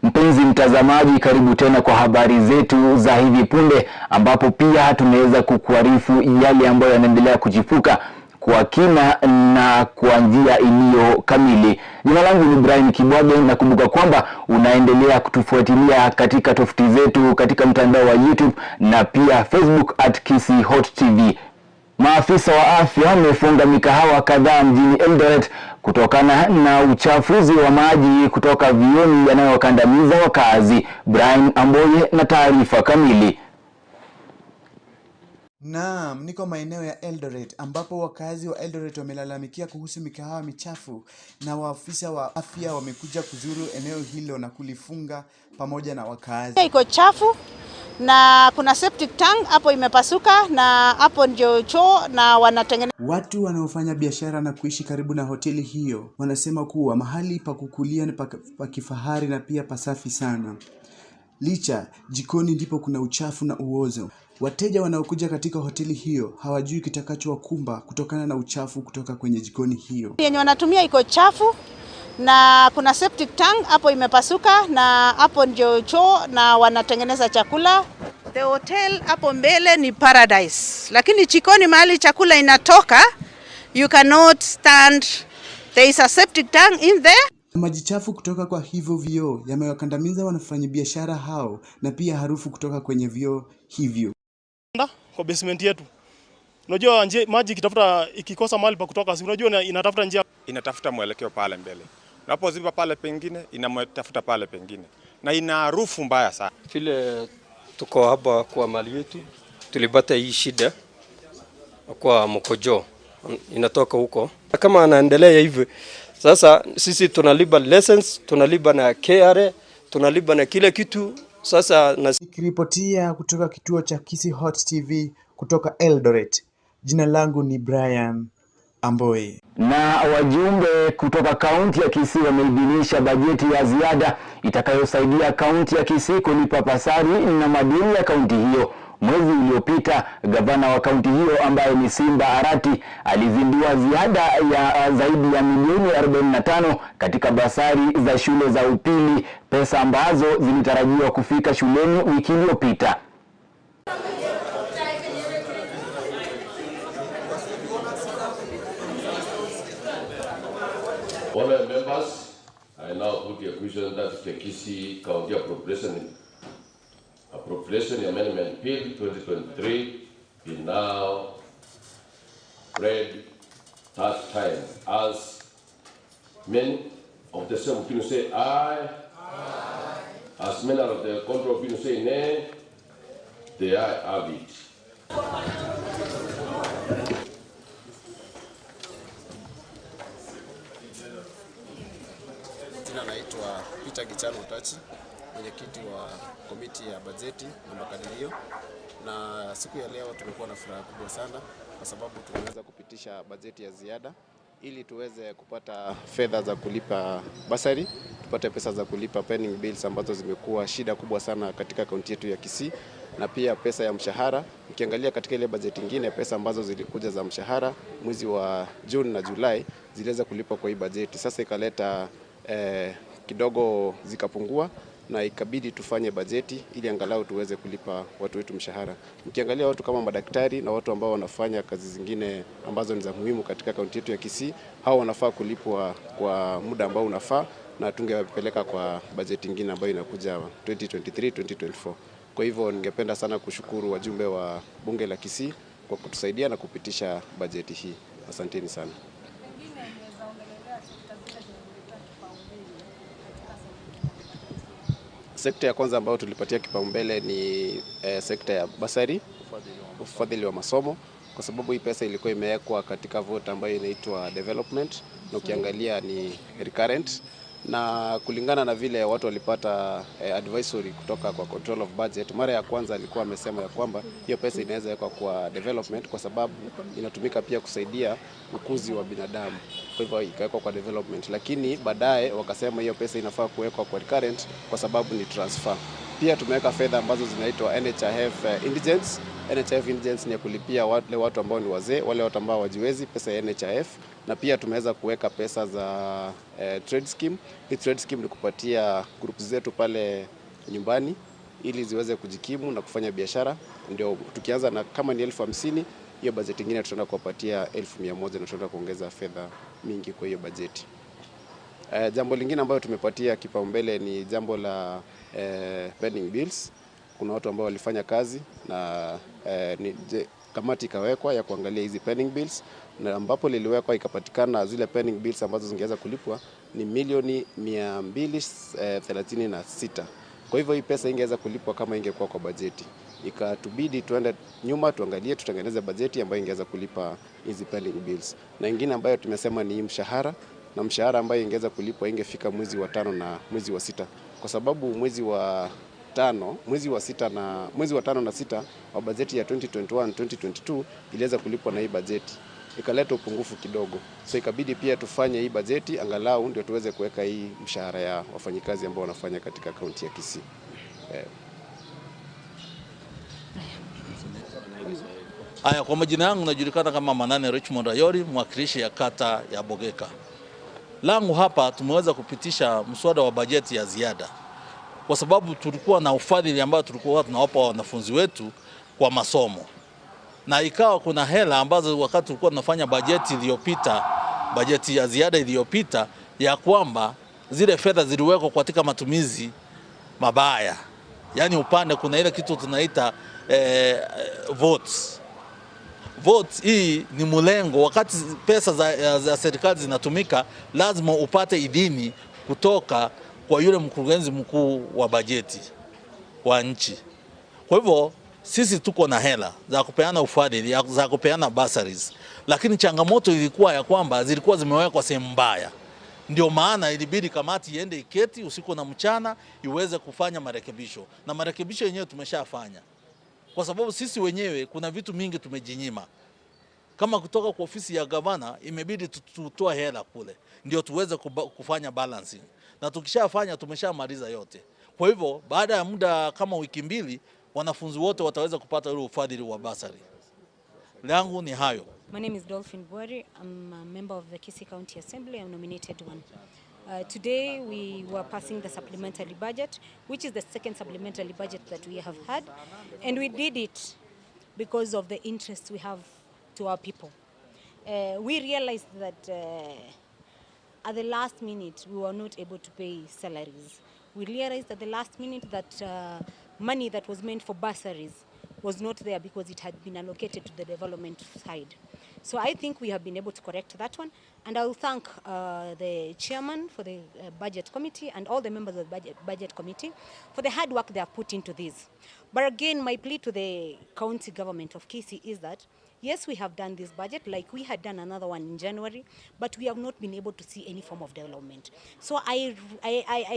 Mpenzi mtazamaji, karibu tena kwa habari zetu za hivi punde, ambapo pia tunaweza kukuarifu yale ambayo yanaendelea kuchipuka kwa kina na kwa njia iliyo kamili. Jina langu ni Brian Kibwage, na kumbuka kwamba unaendelea kutufuatilia katika tofuti zetu katika mtandao wa YouTube na pia Facebook @KisiiHotTV. Maafisa wa afya wamefunga mikahawa kadhaa mjini Eldoret kutokana na uchafuzi wa maji kutoka vioni yanayokandamiza wakazi. Brian Amboye na taarifa kamili. Naam, niko maeneo ya Eldoret ambapo wakazi wa Eldoret wamelalamikia kuhusu mikahawa michafu na waafisa wa afya wamekuja kuzuru eneo hilo na kulifunga pamoja na wakazi. Iko chafu na kuna septic tank hapo imepasuka na hapo ndio choo na wanatengeneza. Watu wanaofanya biashara na kuishi karibu na hoteli hiyo wanasema kuwa mahali pa kukulia ni pa kifahari na pia pasafi sana. Licha jikoni ndipo kuna uchafu na uozo. Wateja wanaokuja katika hoteli hiyo hawajui kitakachowakumba kutokana na uchafu kutoka kwenye jikoni hiyo. Yenye wanatumia iko chafu na kuna septic tank hapo imepasuka na hapo ndio choo na wanatengeneza chakula. The hotel hapo mbele ni paradise, lakini jikoni mahali chakula inatoka you cannot stand. There is a septic tank in there. Maji chafu kutoka kwa hivyo vioo yamewakandamiza wafanyabiashara hao na pia harufu kutoka kwenye vioo hivyo. Kwa basement yetu. Unajua maji ikitafuta, ikikosa mahali pa kutoka, si unajua inatafuta njia, inatafuta mwelekeo pale mbele. Unapoziba pale pengine inamtafuta pale pengine, na ina harufu mbaya sana. Vile tuko hapa kwa mali yetu tulipata hii shida kwa mkojo inatoka huko. Kama anaendelea hivi sasa, sisi tunalipa lessons, tunalipa na KRA, tunalipa na kila kitu. Sasa nikiripotia kutoka kituo cha Kisii Hot TV kutoka Eldoret, jina langu ni Brian Amboye. Na wajumbe kutoka kaunti ya Kisii wameidhinisha bajeti ya ziada itakayosaidia kaunti ya Kisii kulipa pasari na madeni ya kaunti hiyo. Mwezi uliopita gavana wa kaunti hiyo ambaye ni Simba Arati alizindua ziada ya zaidi ya milioni 45 katika basari za shule za upili, pesa ambazo zilitarajiwa kufika shuleni wiki iliyopita. Honorable members, I now put the question that the Kisii County Appropriation Amendment Bill 2023 be now read third time. As many of the same opinion say aye, aye. As many of the contrary opinion say nay, the ayes have it. Jina naitwa Peter Gichano Utachi, mwenyekiti wa komiti ya bajeti na makadirio, na siku ya leo tumekuwa na furaha kubwa sana kwa sababu tumeweza kupitisha bajeti ya ziada ili tuweze kupata fedha za kulipa basari, tupate pesa za kulipa pending bills ambazo zimekuwa shida kubwa sana katika kaunti yetu ya Kisii, na pia pesa ya mshahara. Ukiangalia katika ile bajeti nyingine, pesa ambazo zilikuja za mshahara mwezi wa Juni na Julai ziliweza kulipwa kwa hii bajeti. Sasa ikaleta kidogo zikapungua na ikabidi tufanye bajeti ili angalau tuweze kulipa watu wetu mshahara. Mkiangalia watu kama madaktari na watu ambao wanafanya kazi zingine ambazo ni za muhimu katika kaunti yetu ya Kisii, hao wanafaa kulipwa kwa muda ambao unafaa, na tungewapeleka kwa bajeti nyingine ambayo inakuja 2023 2024. Kwa hivyo ningependa sana kushukuru wajumbe wa bunge la Kisii kwa kutusaidia na kupitisha bajeti hii. Asanteni sana. Sekta ya kwanza ambayo tulipatia kipaumbele ni sekta ya basari, ufadhili wa masomo, kwa sababu hii pesa ilikuwa imewekwa katika vote ambayo inaitwa development, na ukiangalia ni recurrent, na kulingana na vile watu walipata advisory kutoka kwa control of budget, mara ya kwanza alikuwa amesema ya kwamba hiyo pesa inaweza wekwa kwa development kwa sababu inatumika pia kusaidia ukuzi wa binadamu, kwa hivyo ikawekwa kwa development, lakini baadaye wakasema hiyo pesa inafaa kuwekwa kwa recurrent kwa sababu ni transfer. Pia tumeweka fedha ambazo zinaitwa NHIF Indigents. NHIF Indigents ni ya kulipia wale watu ambao ni wazee, wale watu ambao hawajiwezi, pesa ya NHIF. Na pia tumeweza kuweka pesa za trade scheme. Hii trade scheme ni kupatia groups zetu pale nyumbani ili ziweze kujikimu na kufanya biashara. Ndio tukianza na kama ni 50,000, hiyo bajeti nyingine tutaenda kuwapatia 100,000 na tutaenda kuongeza fedha mingi kwa hiyo bajeti. Jambo lingine ambayo tumepatia kipaumbele ni jambo la pending bills. Kuna watu ambao walifanya kazi na kamati ikawekwa ya kuangalia hizi pending bills, na ambapo liliwekwa ikapatikana zile pending bills ambazo zingeweza kulipwa ni milioni 236. Kwa hivyo hii pesa ingeweza kulipwa kama ingekuwa kwa bajeti. Ikatubidi tuende nyuma tuangalie tutengeneze bajeti ambayo ingeweza kulipa hizi pending bills. Na ingine ambayo tumesema ni mshahara, na mshahara ambayo ingeweza kulipwa ingefika mwezi wa 5 na mwezi wa 6, kwa sababu mwezi wa 5, mwezi wa 6 na mwezi wa 5 na 6 wa bajeti ya 2021 2022 iliweza kulipwa na hii bajeti ikaleta upungufu kidogo. So ikabidi pia tufanye hii bajeti angalau ndio tuweze kuweka hii mshahara ya wafanyikazi ambao wanafanya katika kaunti ya Kisii. Haya, kwa majina yangu najulikana kama Manane Richmond Ayori, mwakilishi ya kata ya Bogeka. Langu hapa tumeweza kupitisha mswada wa bajeti ya ziada kwa sababu tulikuwa na ufadhili ambao tulikuwa tunawapa wanafunzi wetu kwa masomo, na ikawa kuna hela ambazo wakati tulikuwa tunafanya bajeti iliyopita, bajeti ya ziada iliyopita, ya kwamba zile fedha ziliwekwa katika matumizi mabaya. Yani upande kuna ile kitu tunaita votes. Votes hii ni mlengo, wakati pesa za serikali zinatumika lazima upate idhini kutoka kwa yule mkurugenzi mkuu wa bajeti wa nchi. Kwa hivyo sisi tuko na hela za kupeana ufadhili, za kupeana bursaries, lakini changamoto ilikuwa ya kwamba zilikuwa zimewekwa sehemu mbaya. Ndio maana ilibidi kamati iende iketi usiku na mchana iweze kufanya marekebisho, na marekebisho yenyewe tumeshafanya. Kwa sababu sisi wenyewe kuna vitu mingi tumejinyima. Kama kutoka kwa ofisi ya gavana imebidi tutoe hela kule ndio tuweze kufanya balancing. Na tukishafanya tumeshamaliza yote. Kwa hivyo baada ya muda kama wiki mbili wanafunzi wote wataweza kupata ule ufadhili wa basari. Langu ni hayo. My name is Dolphin Bwari. I'm a member of the Kisii County Assembly. I'm nominated one. Today we were passing the supplementary budget, which is the second supplementary budget that we have had, and we did it because of the interest we have to our people. We realized that at the last minute we were not able to pay salaries. We realized at the last minute that money that was meant for bursaries was not there because it had been allocated to the development side. So I think we have been able to correct that one, and I will thank the chairman for the budget committee and all the members of the budget committee for the hard work they have put into this. But again, my plea to the county government of Kisii is that, yes, we have done this budget like we had done another one in January, but we have not been able to see any form of development. So I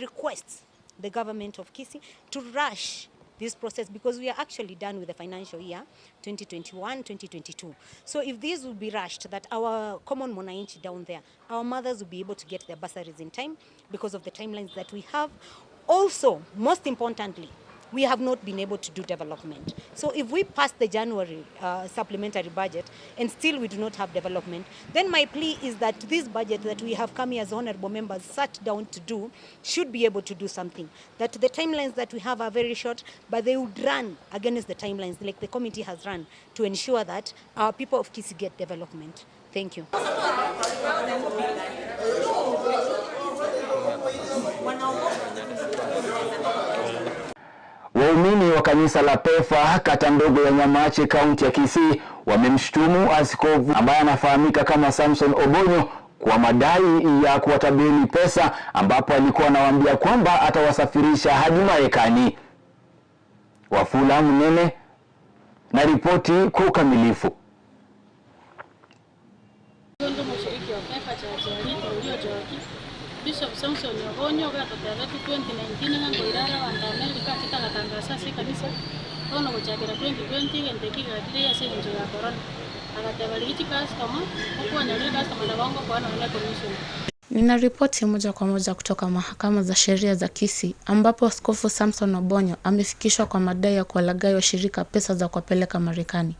request the government of Kisii to rush this process, because we are actually done with the financial year 2021-2022. So if this will be rushed, that our common mwananchi down there, our mothers will be able to get their bursaries in time because of the timelines that we have. Also, most importantly, we have not been able to do development. So if we pass the January supplementary budget and still we do not have development, then my plea is that this budget that we have come here as honorable members sat down to do should be able to do something. That the timelines that we have are very short, but they would run against the timelines like the committee has run to ensure that our people of Kisii get development. Thank you. Waumini wa kanisa la Pefa kata ndogo ya Nyamache kaunti ya Kisii wamemshtumu askofu ambaye anafahamika kama Samson Obonyo kwa madai ya kuwatabiri pesa, ambapo alikuwa anawaambia kwamba atawasafirisha hadi Marekani. Wafula Mnene na ripoti kwa ukamilifu. Bishop Samson Obonyo gatotebete 2019 ng'ango irara wandamerika chitagatangaza ase ekanisa bono gochakera 2020 gento kigakire ase eng'encho ya corona agateba rigichi customer okwanyorire customer nabo ngokwana nonya commission. Nina ripoti moja kwa moja kutoka mahakama za sheria za Kisii ambapo Askofu Samson Obonyo amefikishwa kwa madai ya kuwalaghai washirika pesa za kuwapeleka Marekani.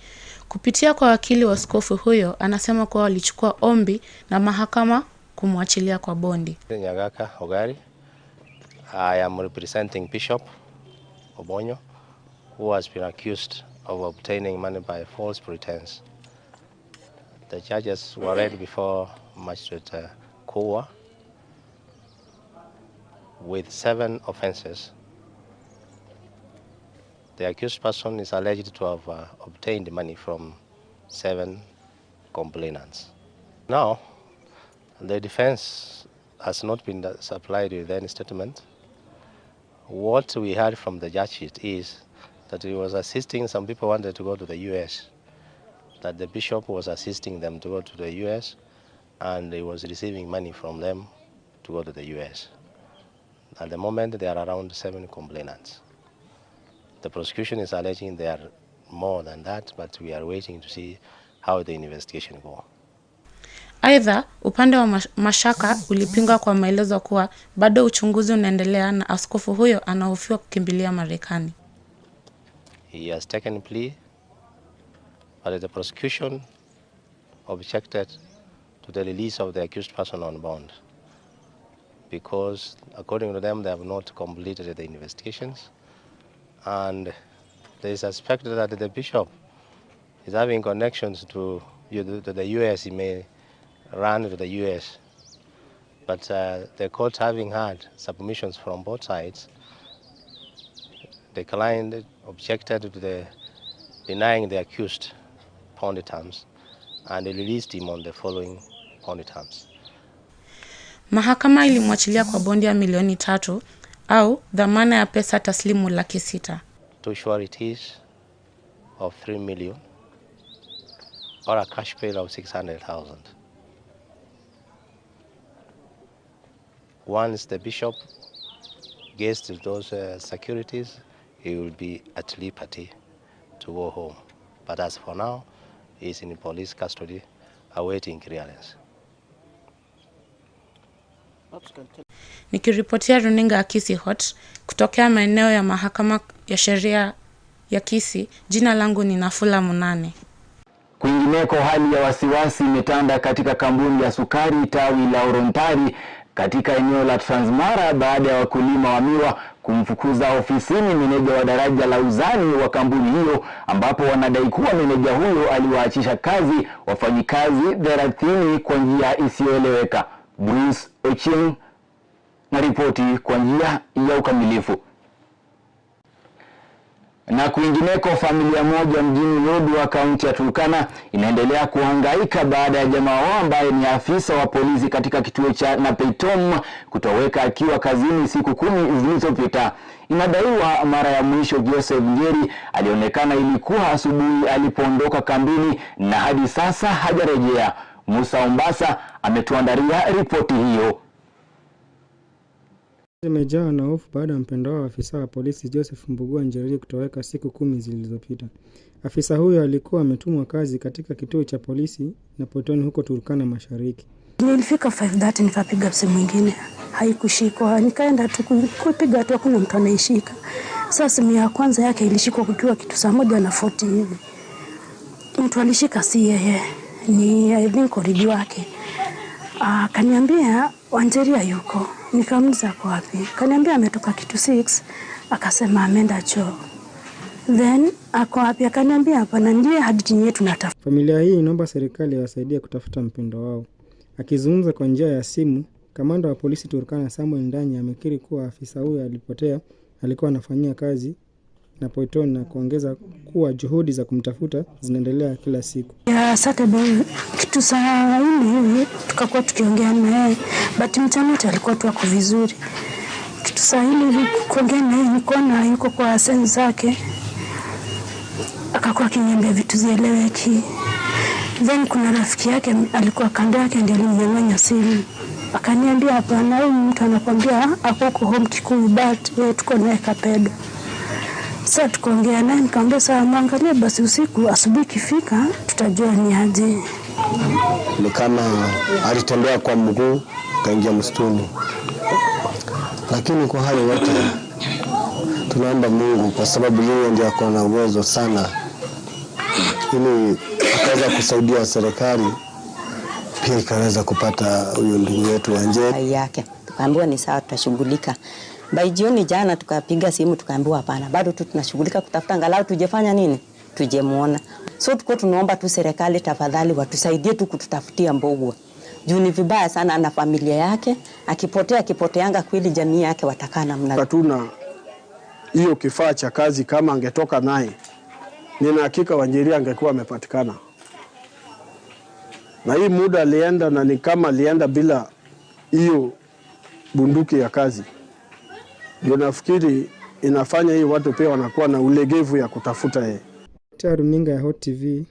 Kupitia kwa wakili wa askofu huyo, anasema kuwa walichukua ombi na mahakama kumwachilia kwa bondi. Nyagaka Ogari. I am representing Bishop Obonyo, who has been accused of obtaining money by false pretense. The charges were read before Magistrate Kowa with 7 offenses. The accused person is alleged to have obtained money from 7 complainants. Now, the defense has not been supplied with any statement. What we heard from the judge is that he was assisting some people wanted to go to the US, that the bishop was assisting them to go to the US, and he was receiving money from them to go to the US. At the moment, there are around 7 complainants. The prosecution is alleging there are more than that, but we are waiting to see how the investigation goes. Aidha, upande wa mashaka ulipinga kwa maelezo kuwa bado uchunguzi unaendelea na askofu huyo anahofiwa kukimbilia Marekani. He has taken plea, but the prosecution objected to the release of the accused person on bond because, according to them, they have not completed the investigations, and they suspect that the bishop is having connections to the US. He may run to the US, but the court, having had submissions from both sides, declined, objected to the denying the accused bond terms, and released him on the following bond terms. Mahakama ilimwachilia kwa bondi ya milioni 3 au dhamana ya pesa taslimu 600,000. 2 sureties of 3 million or a cash bail of 600,000. Once the bishop gets those securities, he will be at liberty to go home. But as for now, he is in police custody awaiting clearance. Nikiripotia runinga ya Kisii Hot kutokea maeneo ya mahakama ya sheria ya Kisii, jina langu ni Nafula Munane. Kwingineko, hali ya wasiwasi imetanda katika kampuni ya sukari tawi la Orontari katika eneo la Transmara baada ya wakulima wa miwa kumfukuza ofisini meneja wa daraja la uzani wa kampuni hiyo, ambapo wanadai kuwa meneja huyo aliwaachisha kazi wafanyikazi 30 kwa njia isiyoeleweka. Bruce Ochieng na ripoti kwa njia ya ukamilifu. Na kwingineko, familia moja mjini Lodwar, kaunti ya Turkana inaendelea kuhangaika baada ya jamaa wao ambaye ni afisa wa polisi katika kituo cha Napeitom kutoweka akiwa kazini siku 10 zilizopita. Inadaiwa mara ya mwisho Joseph Njeri alionekana ilikuwa asubuhi alipoondoka kambini na hadi sasa hajarejea. Musa Ombasa ametuandalia ripoti hiyo. Zimejawa na hofu baada ya mpendwa wa afisa wa polisi Joseph Mbugua Njeri kutoweka siku 10 zilizopita. Afisa huyo alikuwa ametumwa kazi katika kituo cha polisi na Potoni huko Turkana Mashariki. Nilifika 5:30 nikapiga simu nyingine, haikushikwa. Nikaenda tu kupiga tu, hakuna mtu anaishika. Sasa simu ya kwanza yake ilishikwa kukiwa kitu saa 1:40 hivi. Mtu alishika si yeye, ni I think oriji wake. Akaniambia Wanjeri hayuko. Nikamuuliza kwa wapi? Kaniambia ametoka kitu 6, akasema ameenda choo. Then ako wapi? Akaniambia hapana, ndiye hadi yetu tunatafuta. Familia hii inaomba serikali iwasaidie kutafuta mpendo wao. Akizungumza kwa njia ya simu, kamanda wa polisi Turkana Samuel Ndanya amekiri kuwa afisa huyo alipotea alikuwa anafanyia kazi na Poitoni na kuongeza kuwa juhudi za kumtafuta zinaendelea kila siku. Ya Saturday kitu saa 4 hivi tukakuwa tukiongea naye, but mchana wote alikuwa tu ako vizuri. Kitu saa 4 hivi kuongea naye nikaona yuko kwa sense zake, akakuwa akiniambia vitu zieleweki. Then kuna rafiki yake alikuwa kando yake ndiye alimnyang'anya simu. Akaniambia hapana, huyu mtu anakuambia ako home Kikuyu, but wewe tuko naye Kapedo. Sasa tukaongea naye, nikamwambia sawa, muangalie basi usiku, asubuhi ikifika tutajua ni aje. Ni kama alitembea kwa mguu akaingia msituni. Lakini kwa hayo yote tunaomba Mungu, kwa sababu yeye ndiye ako na uwezo sana, ili akaweza kusaidia serikali pia ikaweza kupata huyu ndugu yetu Wanjeri yake. Tukaambiwa ni sawa, tutashughulika. By jioni jana tukapiga simu tukaambiwa hapana, bado tu tunashughulika kutafuta angalau tujefanya nini, tujemuona. So tuko tunaomba tu serikali tafadhali watusaidie tu kututafutia Mbugua. Juu ni vibaya sana na familia yake, akipotea akipoteanga kweli jamii yake watakaa namna. Hatuna hiyo kifaa cha kazi, kama angetoka naye nina hakika Wanjeri angekuwa amepatikana. Na hii muda alienda na ni kama alienda bila hiyo bunduki ya kazi. Ndio nafikiri inafanya hii watu pia wanakuwa na ulegevu ya kutafuta yeye. Runinga ya Hot TV,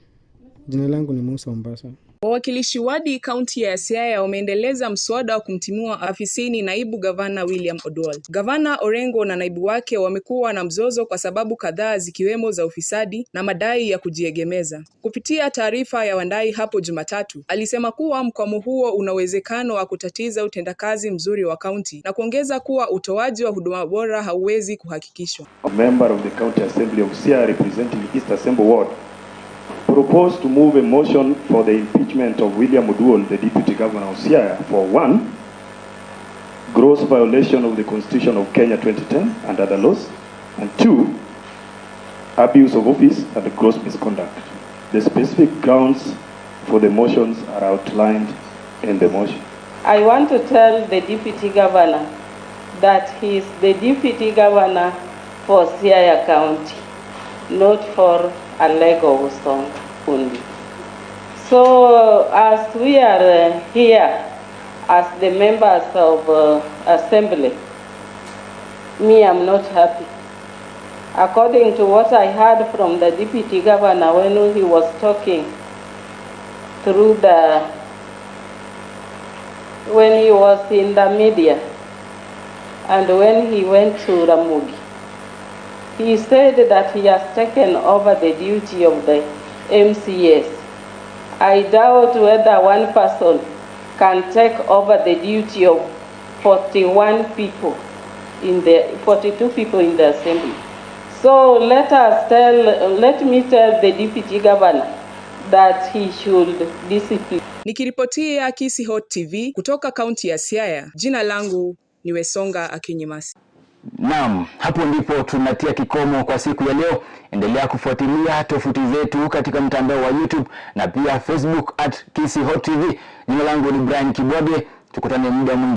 jina langu ni Musa Ombasa. Wawakilishi wadi kaunti ya Siaya wameendeleza mswada wa kumtimua afisini naibu gavana William Oduol. Gavana Orengo na naibu wake wamekuwa na mzozo kwa sababu kadhaa zikiwemo za ufisadi na madai ya kujiegemeza. Kupitia taarifa ya Wandai hapo Jumatatu, alisema kuwa mkwamo huo una uwezekano wa kutatiza utendakazi mzuri wa kaunti na kuongeza kuwa utoaji wa huduma bora hauwezi kuhakikishwa. A member of the County Assembly of Siaya representing East Assembly Ward propose to move a motion for the impeachment of William Oduol, the Deputy Governor of Siaya, for 1, gross violation of the Constitution of Kenya 2010 and other laws, and 2, abuse of office and gross misconduct. The specific grounds for the motions are outlined in the motion. I want to tell the Deputy Governor that he is the Deputy Governor for Siaya County, not for Alego Usonga only. So as we are here as the members of assembly, me, I'm not happy. According to what I heard from the Deputy Governor when he was talking through the, when he was in the media and when he went to Ramogi, he said that he has taken over the duty of the MCS. I doubt whether one person can take over the duty of 41 people in the 42 people in the assembly. So let me tell the Deputy Governor that he should discipline. Nikiripotia Kisii Hot TV kutoka kaunti ya Siaya, jina langu ni Wesonga Akinyimasi. Naam, hapo ndipo tunatia kikomo kwa siku ya leo. Endelea kufuatilia tofuti zetu katika mtandao wa YouTube na pia Facebook @KisiiHotTV. Jina langu ni Brian Kibwage, tukutane muda mwingine.